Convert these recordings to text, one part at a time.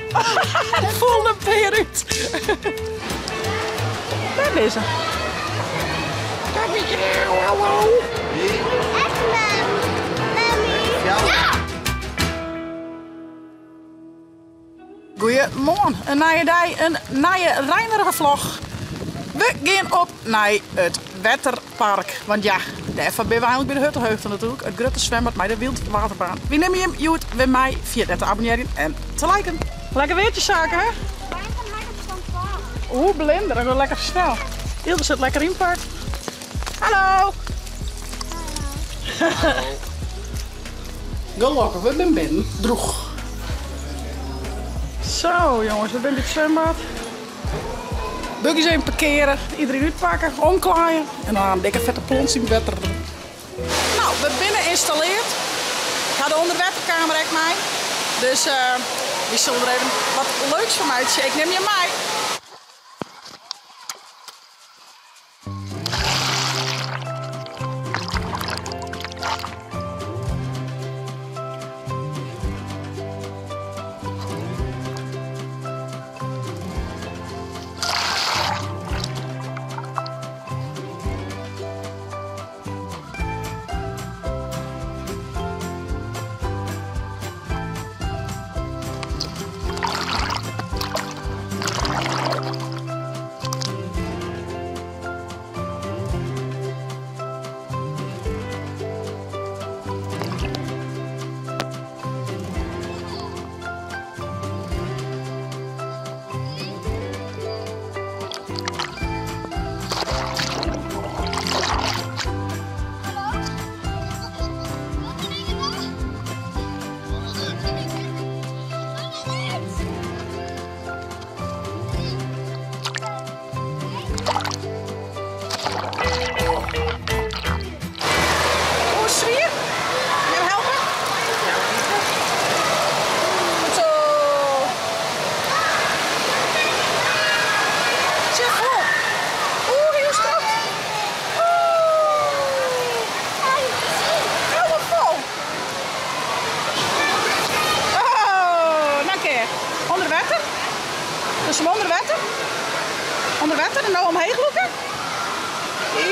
Der foelen in pear út. Dêr binne se. Hallo. Goeiemoarn, in nije dei, in nije reinerige vlog. We gean op nei it wetterpark. Want ja, dêrfoar binne we eigenlik by de Huttenheugte natuerlik. It grutte zwembad mei de wyldwaterbaan. Wy nimme jim hjoed wer mei. Ferjit net te abonnearjen en te liken. Lekker weertje Sake, hè? Oeh, blinder, dat gaat lekker snel. Ilse zit lekker inpakt. Hallo! Hallo. Gelokkich, we binne binnen. Droech. Zo jongens, we binne by it swimbad. Buggies even parkearen, iedereen útpakke, omklaaien en dan in dikke fette plons yn it wetter. Nou, we binne ynstalleard. Ik ha de ûnderwetterkamer ek mei. Dus wy sille der even wat leuks fan meitsje. Ik nim je mei. Oer swier? Jim helpe? Goed zo. Zit vol. Oeh, hier is dat. Oeh. Helemaal vol. Oh, nou keer. Onder wetter. Dus hem onder wetter. Onder wetter en nou omheech lûken.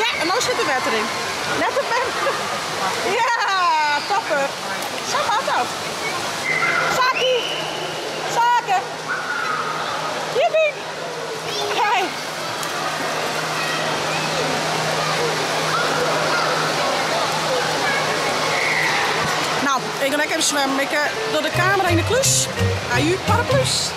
Ja, en nou sit der wetter yn. Net op hem. Ja, topper. Sa moat dat. Saki. Sake. Jippie. Hey. Nou, ik ga even zwemmen. Ik doe de camera in de klus. Aju, paraplu's.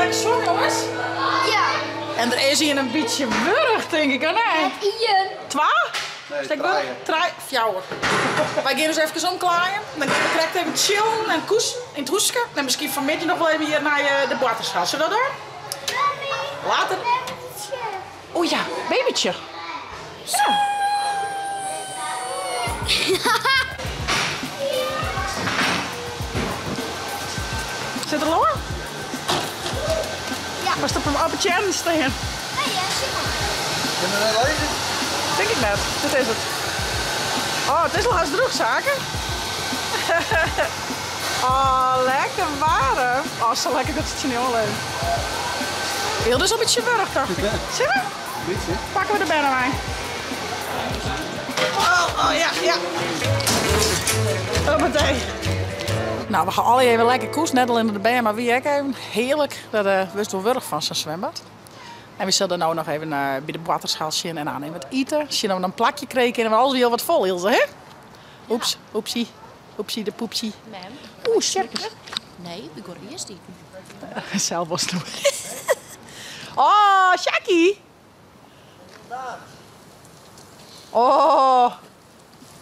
Lekker swom, jonges? Ja. En der is ien in bytsje wurch, tink ik, of nee? Net ien. Twa? Nee, Stek wurch? trije. Trije, fjouwer. Wy gean ús efkes omklaaien. Dan gean we krekt even chillen en koesen yn it hûske. En miskien fanmiddei noch wol even hjir nei de boartershal. Sille we dat dwaan? Later. O ja, babytsje. Ja. Sit er al oan? Ja. Moatst op 'e teannen stean. Nee, ja, sit mar. Kin er net lizzen? Tink ik net. Dit is it. Oh, it is al hast drûch, Sake. Oh, lekker waarm. Oh, sa lekker dat it tsjin dy oanleunt. Hiel dus al bytsje wurch, tocht ik. Sille we? Bytsje. Pakke we de bern mei. Oh, oh ja, ja. Hoppatee. Nou, we ha allegear even lekker koest. Net allinne de bern, mar wy ek even. Hearlik. Dêr eh, wurdst wol wurch fan, sa'n swimbad. En we sille no noch even eh, by de boartershal sjen en aan even wat ite. Sjen of we noch in plakje krije kinne, want alles wie al wat fol, Ilse, hè? Oeps, oepsie. Oepsie de poepsie. Mem. Oeh, sjerkes. Nee, ik wol earst iten. Sels wolst no. Oh, Sjaki! Oh,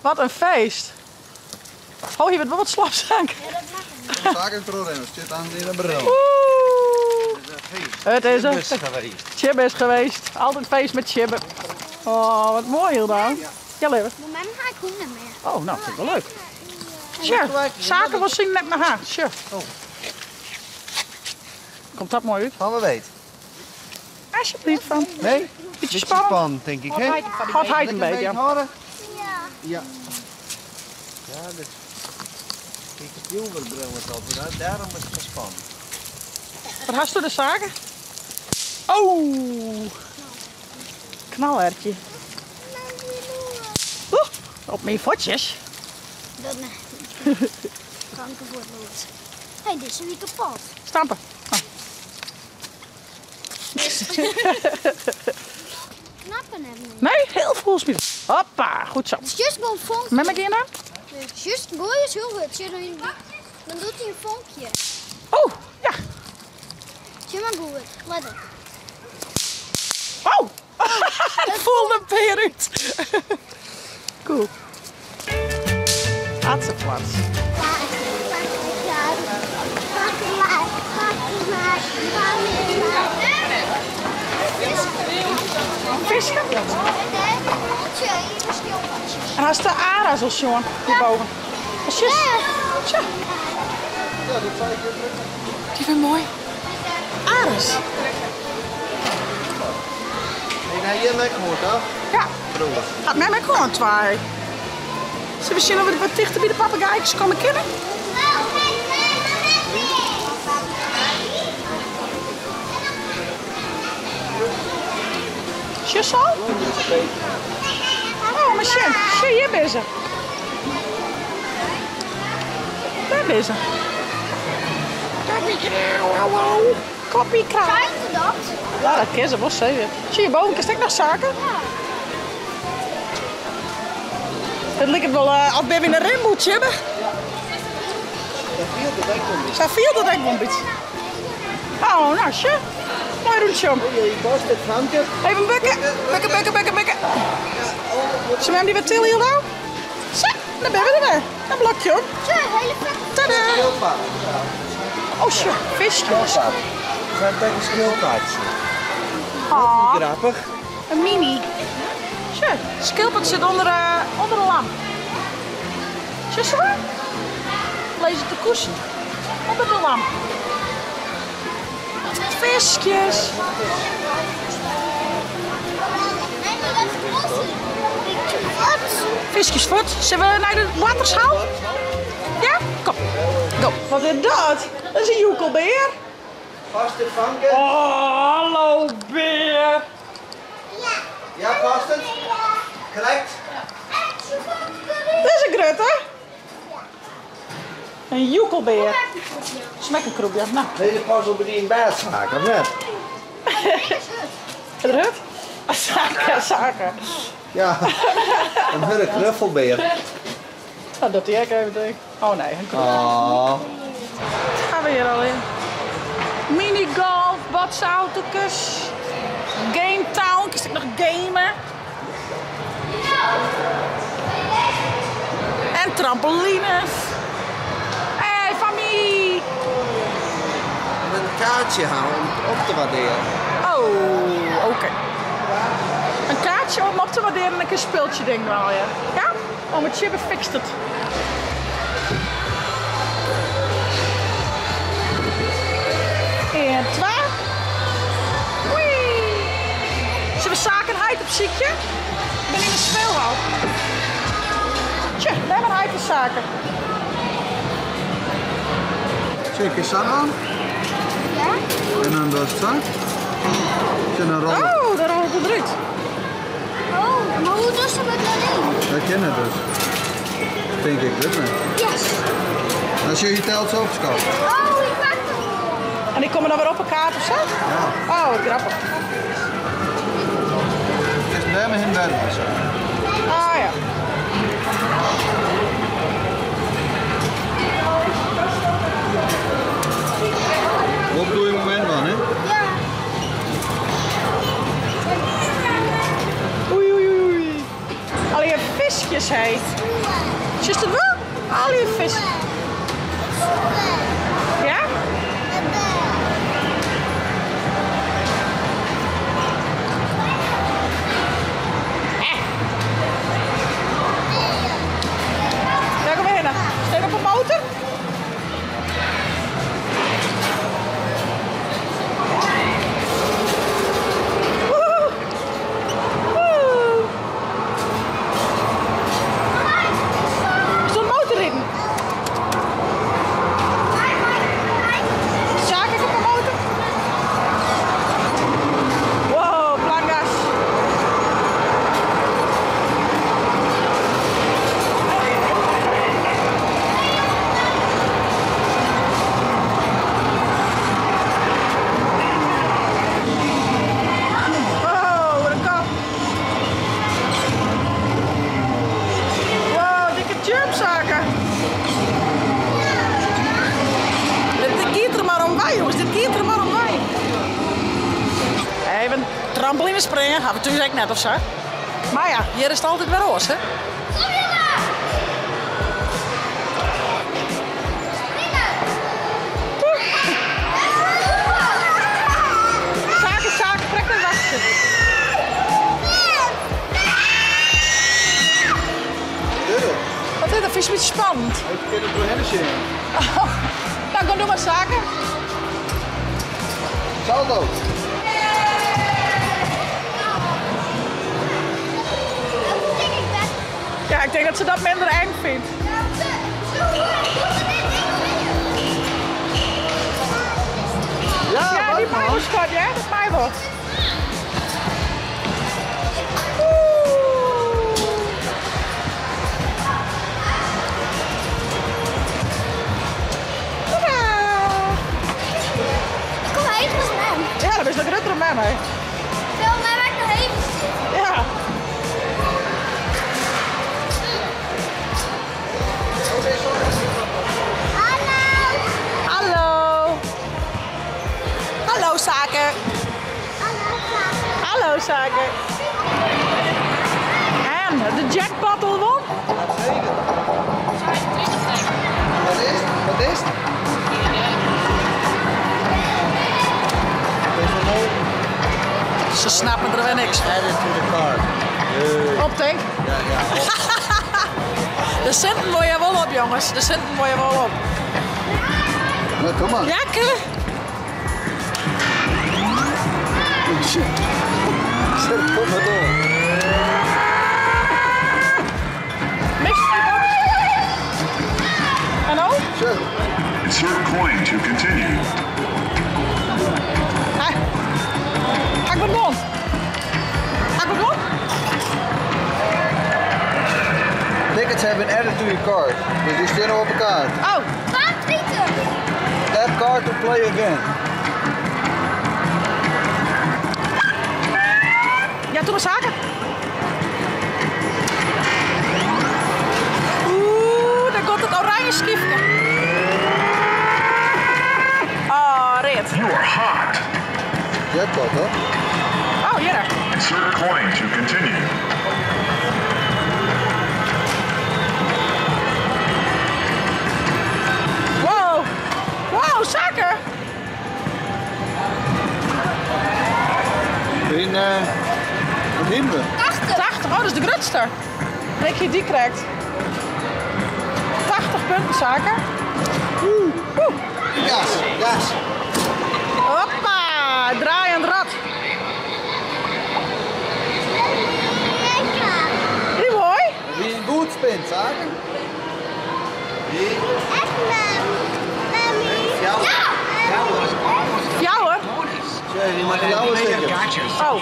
wat in feest. Oh, hier wurdt wol wat slop, Saak. Ja, dat mag niet. Saak even trochrinne, sit aan yn de bril. Oeh. Het is een Tjibbe geweest. Tjibbe is geweest. Altijd feest met Tjibbe. Oh, wat mooi, Hilda. Ja, lever. Maar mem ga ik hoenen meer. Oh, nou, vind ik wel leuk. Sure. Zaken was zien net naar haar. Sure. Oh. Komt dat mooi uit? Van we weet. Alsjeblieft van. Nee? Beetje spannend. spannend, denk ik, hè? Houdt hij het een beetje. horen? Ja. Ja. Ja, dat... Ik zilverbril is altijd, daarom is het zo spannend. Wat hast du de zaken? Oh! Knalertje. Oeh, op mijn voetjes. Dat nee. Kanker voor het lood. Hé, hey, dit is weer kapot. Stampen. Oh. Knappen hebben we. Nee, heel veel smieten. Hoppa, goed zo. Het is juist gewoon vonkje. Met me dan? Juist gooi is heel goed. Zie je Dan dan doet hij een vonkje. Oh, ja. Zie maar goed. Let op. Oh! Het voelde een peer uit. Cool. Hartstikke Visken? En hij is de ara's al, Sean, hierboven. Dat is juist. Tja. Die vind ik mooi. Aras. Ik ga hier lekker hoor, toch? Ja. Broer. Gaat mij maar gewoon twee. Zullen we zien of we wat dichter bij de papegaaitjes komen kennen? Tjus al? Oh, maar Sjen, Sjen, hier ben ze. Daar ben ze. Hallo. Koppie kraak. Zijn ze dat? Ja, dat kan ze wel zeker. Zie je boven, kan ik nog zaken? Het lijkt wel uh, of ben we een remboetje hebben. Dat viel de dek om. Zo viel dat ook wel een beetje. Oh, nou, tje. Mooi rondje om. Je kost het Franke. Even bukken. Bukken, bukken, bukken, bukken. Zullen we hem die wat tillen hier nou? Zo, dan ben we er weer. Een blokje om. Zo, hele vette. Tada. Schildpad. Oh, tje, visjes. Schildpad. Zijn tegen schildpadje. Ah, Grappig. een mini. Tje, schildpad zit onder, onder de lamp. Zie je zo? Lezen te koesen. Onder de lamp. Visjes. Nee, maar dat is kosten. Visjes voort. Zullen we naar de waterschaal? Ja? Kom. Go. Wat is dat? Dat is een joekelbeer. Vast het Franke. Oh, hallo beer. Ja, past het? Correct. Dat is een grutte. Een joekelbeer. Smek een kroepje. Nou, Deze pas op die in bed maken, of net? het rut. Zaken, zaken. Ja. Een hele knuffelbeer. Nou, dat die ik even denk. Oh nee, een kroepje. Oh. Gaan we hier al in. Minigolf. Botsauto's. Game Town, kinst ek noch gamen. En trampolines. Hey, fammy! Een kaartje halen om het op te waarderen. Oh, oké. Een kaartje om op te waarderen en een speeltje ding wel, ja. Ja? Om het chip fixt het. En twee. Oei. Zullen we zaken heid op ziekje? Ik ben in de speelhal. Tje, daar hebben we heid zaken. Check eens aan. Ja? En dan dat zak. En dan rollen. Oh, daar rolt het eruit. Oh, maar hoe doet ze met dat ding? Dat ken het dus. Denk ik, weet niet. Yes. Als je je telt zo op schap. Oh, ik pak hem. En die komen dan weer op elkaar of zo? Ja. Oh, wat grappig. Het is bij me in bed. Zo. Ah ja. Wat doe je moment van, hè? Ja. Oei, oei, oei, oei. Al je visjes, hé. Is het wel? Al je vis. Ja? Daar kom je heen. Steek op een motor. Woehoe. Woehoe. Is er een motor in? Zaak ik op een motor? Wow, plangas. Wow, wat een kop. Wow, dikke jumpzaken. Dit giet er maar om bij, jongens. Dit giet er maar om bij. Even trampoline springen. Hebben we natuurlijk net of zo. Maar ja, hier is het altijd weer oors, hè? Zaken, zaken, trek naar wachten. Wat is dat? Vind je een beetje spannend? Even kunnen doorheen zien. Nou, kom doe maar zaken. Salto. Ja, ik denk dat ze dat minder eng vindt. Ja, Ja, die wat man. mij schat, ja, dat mij wel. Tadaa! Ik kom even als mem. Ja, dat is nog groter dan mij, hè. Wel, mij maakt nog even zitten. Ja. Hallo. Hallo. Hallo, Zaken. Hallo. Hallo, Zaken. En de jackpot al won. Wat is het? Wat is het? Ze snappen er weer niks van. Add it to the cart. Op, denk. Ja, ja. De centen wil je wel op, jongens. De centen wil je wel op. Nou, kom maar. Ja, kunnen. Zet, kom maar door. Mix die box. En nou? Zo. Insert coin to continue. Hey. Ga ik wat doen? Ga ik wat doen? Tickets have been added to your card. Dus die staan nog op elkaar. Oh, 20. Tap card to play again. ja, doe maar zaken. Oeh, daar komt het oranje skiefje. Oh, rit. You are hot. Jackpot, hè? Oh, hjir. Insert coin to continue. Wow. Wow, Sake. In, wat hienen we? 80. 80, oh, dat is de grutste. Ik hie dy krekt. 80 punten, Sake. Oeh. Oeh. Gas, gas. Hoppa, draaiend rad. Lekker. Wie mooi. Wie een goed spint, Sake. Echt, mami. Ja. Ja hoor. Zeg, je mag jou eens Oh.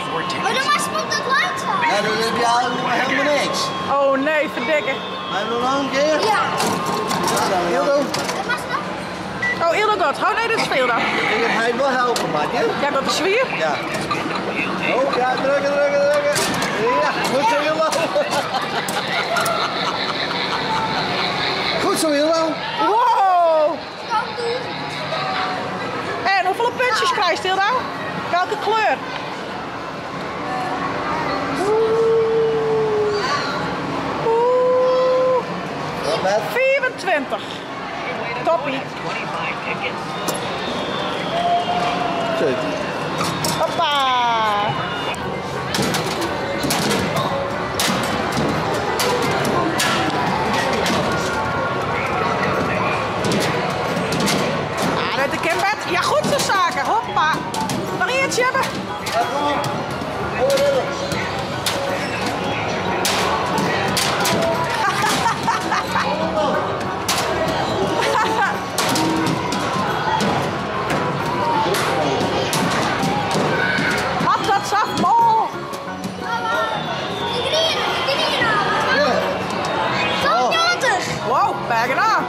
Maar dan was het dat langzaam. Ja, dan heb je eigenlijk helemaal niks. Oh nee, verdikken. Maar nog een keer? Ja. Ja, Hildo. Dat was dat. Oh, Ildo gaat. Oh nee, dit is Hildo. Ik denk dat hij wil helpen, maatje. Jij bent de zwier? Ja. Oh, ja, drukken, drukken, drukken. Ja, goed zo, Hildo. Goed zo, Hildo. Wow. Kan doen. En hoeveel puntjes krijgt Hildo? Welke kleur? Oeh. Oeh. Met 24. Toppie. Zit. Hoppa. Ah, dat de kinderbed. Ja, goed zo, zaken. Hoppa. Nog eentje hebben. Ja, kom op. Oh, Hildo. Hap dat zaf, mol. De groene, de groene. Ja. 95. Wow, bijna.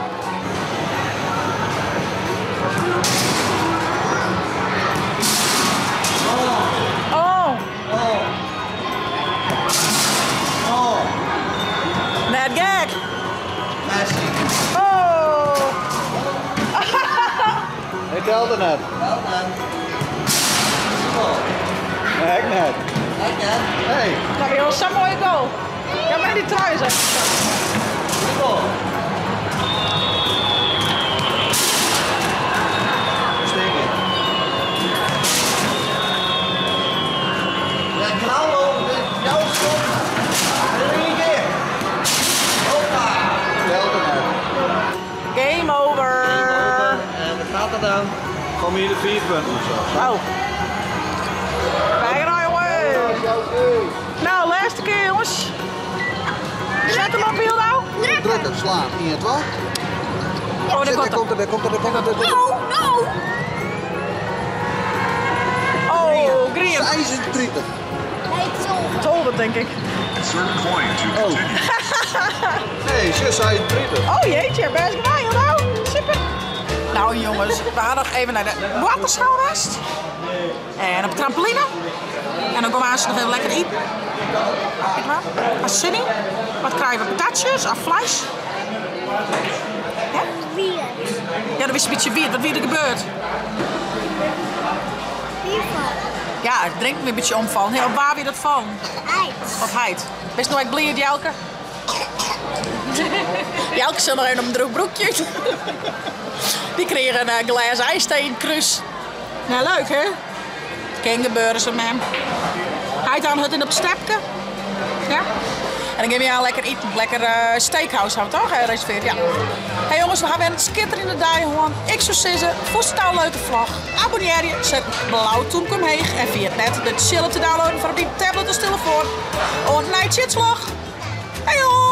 Oh, Oh. Oh. net gek. Messi. Oh. Hij telde net. Nee, ik net. Hey. Nou, jongens, zo'n mooie goal. Ja, maar die trui is echt. Steken. Ja, knal ook. Jouw schot. En nog een keer. Hoppa. Telde net. Game over. En wat staat er dan? Kom hier de 4 punten of zo. Oh. Bijna, jongens. Nou, laatste keer, jongens. Zet hem op, Hildo. Drukken, slaan. 1, 2. Oh, daar Daar komt komt er, daar komt er, daar komt er. daar komt er. No, no. Oh, green. 36. Nee, het is over. Tolbert, denk ik. Insert coin to Oh. continue. Nee, 36. Oh jeetje, best gedaan, Hildo. Super. Nou jongens, we gaan nog even naar de waterschouwwest. En op de trampoline. En dan komen we nog even lekker eten. Kijk maar. Als zin in. Wat krijgen we? Patatjes of vlees? Ja? Weird. Ja, dat is een beetje weird. Wat wie er gebeurt? Hiervan. Ja, het drinkt me een beetje omvallen. Hey, op waar weer dat van? Ijs. Op heid. Best nog echt blierd, Jelke? Jelke zit nog een op een droog broekje. Die kreeg een glazen ijsteen kruis. Nou, leuk hè? Kan gebeuren ze, man. Hij aan het in op het stepje. Ja? En dan geef je aan lekker eten. Lekker steakhouse hebben we toch? Hè, reserveerd, ja. Hey jongens, we gaan weer een schitterende dag gewoon. Ik zou zeggen, voor een leuke vlog. Abonneer je, zet blauw toemke omheen. En via het net de chillen te downloaden voor op die tablet of telefoon. Oh, night shit vlog. Hey jongens!